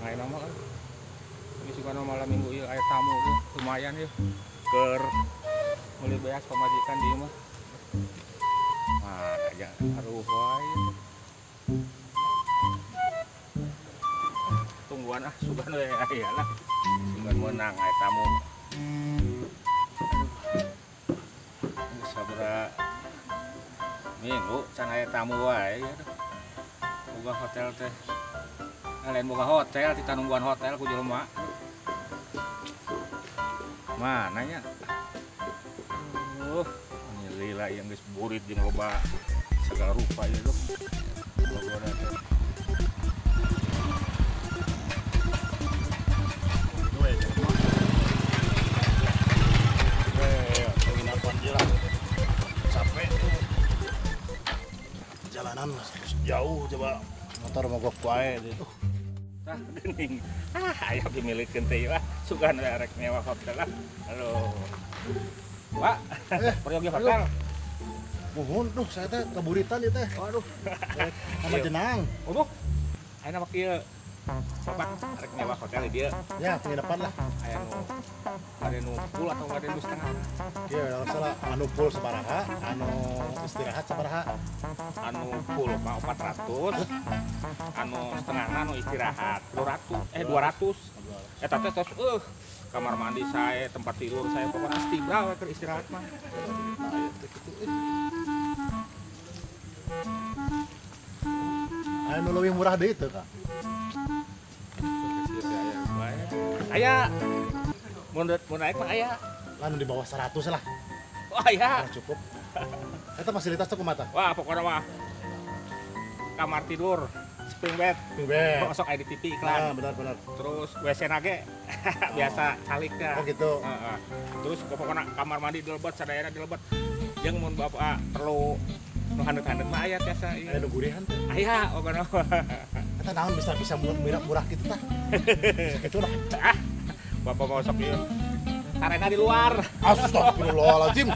jarang aya nama. Tapi suka malam minggu ieu aya tamu tuh lumayan ya. Keur meuli beas pamajikan di imah. Nah, aja aruh wae. Tungguan ah sugan we aya lah. Sugan meunang aya tamu. Aduh. Sabaraha minggu can aya tamu wae ya. Boga hotel teh. Lain boga hotel, tita nungguan hotel ku jelema. Mana nya? Ini lila yang geus burit jeung loba segala rupa ieu tuh. Logona teh. Penginapan jelas. Capek tuh. Jalanan jauh coba motor mogok wae gitu. Tah geuning. Ah, aya pimilikeun teh ieu ah. Sugan rek nyewa hotel lah. Halo. Pak, peryogi hotel. Muhun duh saya teh kaburitan ieu teh. Waduh. Sama jenang. Oh, ayeuna mah kieu. Bapak rek nyewa hotel di dieu. Ya, penginapan lah. Aya nu ada nu full atau ada nu setengah? Iya, salah anu full sabaraha, anu istirahat sabaraha. Anu full mah 400, anu setengahna anu istirahat 200, 200. Eta teh tos kamar mandi saya, tempat tidur saya pokoknya istibra we keur istirahat mah. Aya nu leuwih murah deui teu, Kak? Aya mun naik mah aya. Lah nu di bawah 100 lah. Oh aya. Cukup. Eta fasilitas teh kumaha tah? Wah, pokoknya mah kamar tidur, spring bed. Spring bed. Sok aya di TV iklan. Nah, benar benar. Terus WC na ge biasa calik teh. Oh gitu. Heeh. Terus pokoknya kamar mandi dilebet, sadayana dilebet. Jeung mun bapak perlu nu handet-handet mah aya tiasa ieu. Aya nu gurihan teh. Aya pokokna. Eta naon bisa bisa murah gitu tah. Bisa kitu lah. Ah, bapak mau sok ieu. Karena di luar. Astagfirullahaladzim.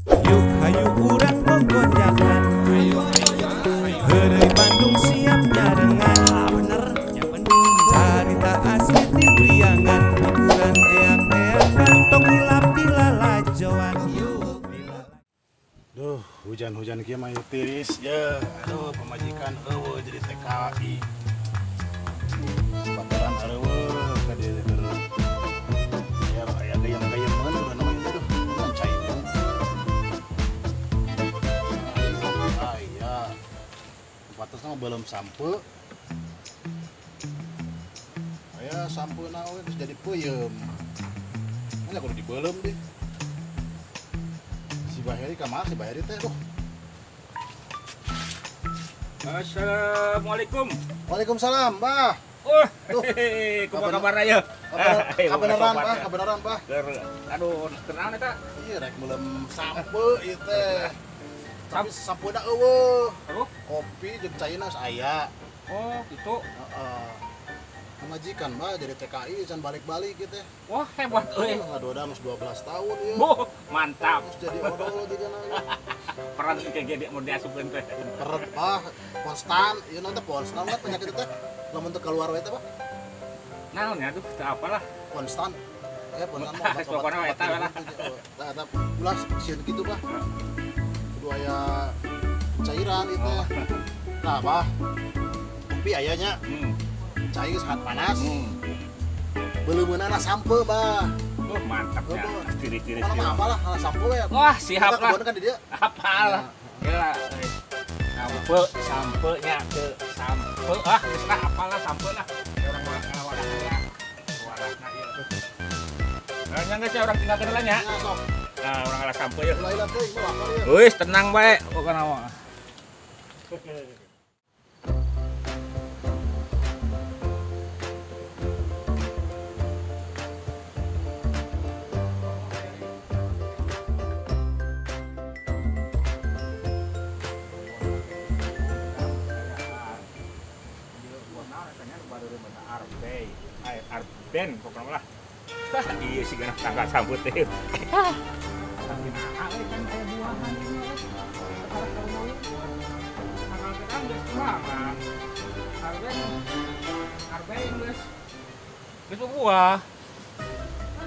Yuk hayu urang gogojakan. Heureuy Bandung siap nyarengan. Bener. Carita asli ti Priangan, hiburan eak-eakan tong hilap di lalajoan. Duh, hujan-hujan kieu mah tiris ya. Aduh, pamajikan eueuh jadi TKI. Bataran areueuh ka dieu keur. Ya aya gayam-gayameun udah namanya teh duh. Naon cai teh. Aya. Batasna mah belum sampe. Aya sampeuna we geus jadi peuyeum. Mana kudu dibeuleum deh. Si Baheri kamar si Baheri teh duh. Assalamualaikum. Waalaikumsalam, Bah. Kumaha kabarna ieu? Kabeneran, Bah, kabeneran, Bah. Aduh, kunaon eta? Ieu rek meuleum sampe ieu teh. Tapi sampeuna eueuh. Aduh, kopi jeung caina geus aya. Oh, gitu. Heeh. Pamajikan, Bah, jadi TKI can balik-balik ieu teh. Wah, hebat euy. Ngadoda geus 12 tahun ieu. Boh, mantap. Terus jadi odol juga na. Peran kayak gede mau diasupkeun teh. Peret, Bah, konstan. Ieu naon teh konstan lah penyakit teh. Lamun teu keluar we teh, Bah. Naon ya aduh, teu apalah. Konstan. Konstan mah obat-obat. Pokokna eta we lah. Tah eta ulah sieun kitu, Bah. Kudu aya cairan ieu teh. Nah, Bah. Kopi aya nya. Cai geus hat panas. Beuleumeunana sampe, Bah. Oh, mantap ya. Tiris-tiris. Mana mah apalah, ala sampe we. Wah, siap lah. Kebon kan di dieu. Apal. Gila. Sampe, sampe nya ke sampe. Ah, geus lah apalah sampe lah. Orang wadah ya. Wadahna ieu. Nah, nya geus orang tinggalkeun heula nya. Nah, urang ala sampe ieu. Ulah hilap deui, mah lapar ieu. Wis, tenang bae pokona mah. Arben pokoknya lah. Iya sih kena tangga sambut teh. Tapi nah, kan aya buahan ini. Sekarang kamu tanggal gedang geus kumaha? Arbeng geus. Geus buah.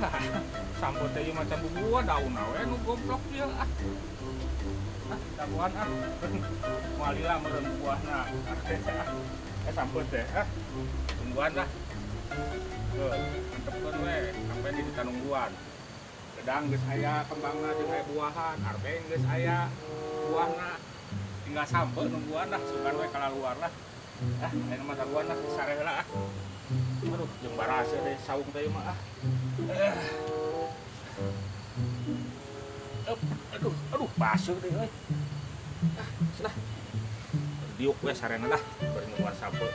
Ah, sampeu teh ieu macam buah daun we nu goblok ieu ah. Ah, daguan ah. Moal lila meureun buahna. Sampeu teh ah. Tungguan lah. Tuh, antepkeun we sampai di ditanungguan. Gedang geus aya kembangna jeung aya buahan, arbeng geus aya buahna. Tinggal sampeu nungguan lah, sugan we kalaluar lah. Ah, ayeuna mah daguan lah, sare heula ah. Aduh, jeung barase deui saung teh mah ah. Aduh, aduh, baseuh deui euy. Ah, sudah. Diuk we sarena lah, bari nungguan sampeu.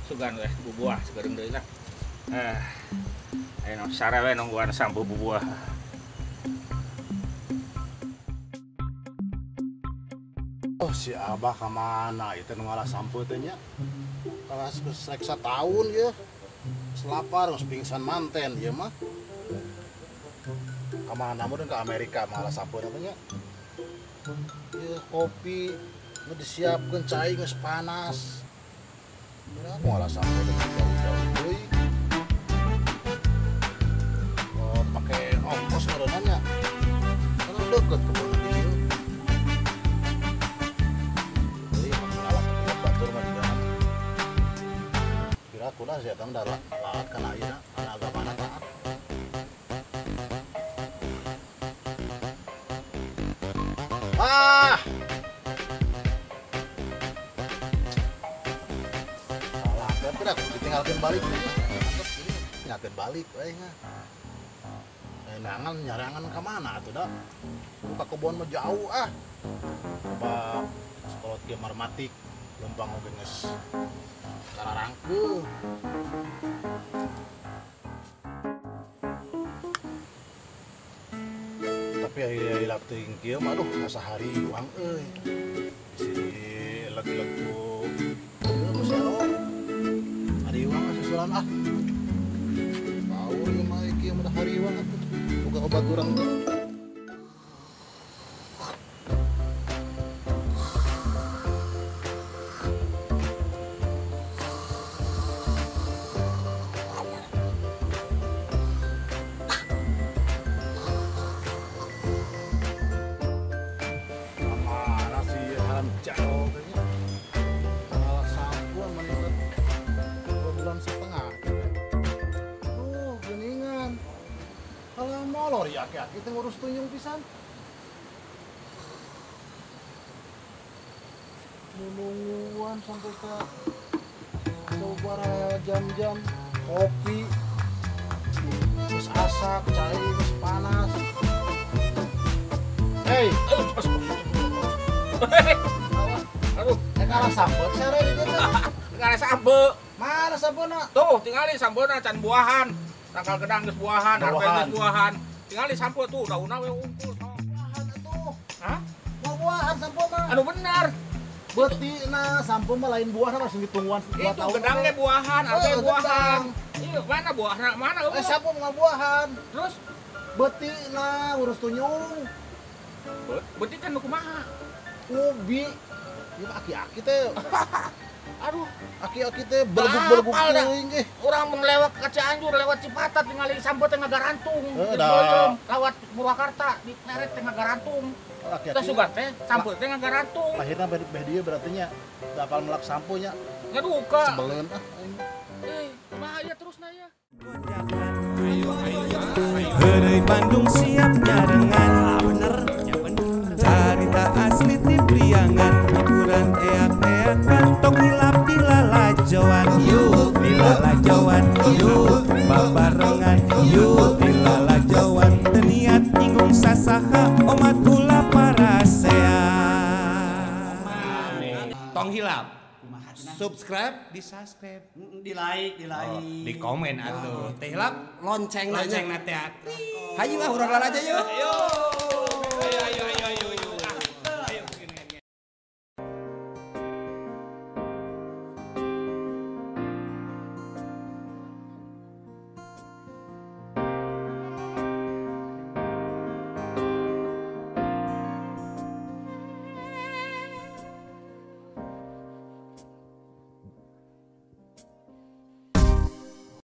Sugan we bubuah segareng deui lah. Ayeuna sare we nungguan sampeu bubuah. Oh, si Abah ka mana ieu teh nu ngalah sampeu teh nya? Kalah geus rek sataun ieu. Geus lapar, geus pingsan manten ieu mah. Ka mana mun ka Amerika malah sampeu teh nya. Ieu kopi nu disiapkeun cai geus panas. Aku ngalah sampeu teh jauh-jauh deui. Oh, pake ongkos meureunna nya. Kan deukeut kebun di dieu. Jadi ngalah ke batur mah di dalam. Kira kula sia teh darah taat kana ieu kana agamana taat. Ah! Ditinggalkan balik, tinggalkan balik, nya. Nangan nyarangan ke mana atuh dah? Ka kebon mah jauh ah. Coba sekolot ge marmatik, lempang oge geus cararangkeuh. Tapi aya hilap teuing kieu mah aduh asa hariwang euy. Bisi leg-legu. Susulan ah. Power ieu mah kieu mah hariwang atuh. Boga obat urang teh. Kamana si haram jauh teh nya. Ngalah sampeu menurut 2,5 bulan. Duh, geningan. Kalau molor ya aki-aki teh ngurus tunjung pisan. Nungguan sampai ke coba jam-jam kopi terus asak, cai terus panas. Hei, aduh, kalah sampeu sare di dieu teh. Kalah sampeu. Mana sampeuna? Tuh, tingali sampeuna can buahan. Tangkal gedang geus buahan, arbeng geus buahan. Tingali sampeu tuh, daunna we unggul. Buahan atuh. Hah? Buah-buahan sampeu mah. Anu bener. Beutina sampeu mah lain buahna langsung ditungguan 2 tahun. Itu gedang ge buahan, arbeng buahan. Ieu mana buahna? Mana eueuh? Sampeu mah buahan. Terus beutina urus tunyung. Beuti teh nu kumaha? Ubi. Ieu aki-aki teh. Aduh, aki-aki teh beleguk-beleguk teuing eh. Urang mun lewat ka Cianjur, lewat Cipatat tingali sampeu teh ngagarantung. Lewat Purwakarta di Pleret teh ngagarantung. Teh sugan teh sampeu teh ngagarantung. Lahirna beh dieu berarti nya teu apal melak sampo nya. Ngaduka. Sebeleun ah. Bahaya terus na ya. Heureuy Bandung siap nyarengan. Bener, ya bener. Carita asli ti Priangan, hiburan eak-eakan, tong hilap dilalajoan, yuk dilalajoan, yuk babarengan, yuk dilalajoan, teu niat nyinggung sasaha, omat ulah parasea. Tong hilap. Subscribe, di subscribe, Di like, di like. Oh, di komen atuh. Teh hilap Lonceng lonceng nanya. na teh. Hayu ah urang lalajo yuk. Ayo.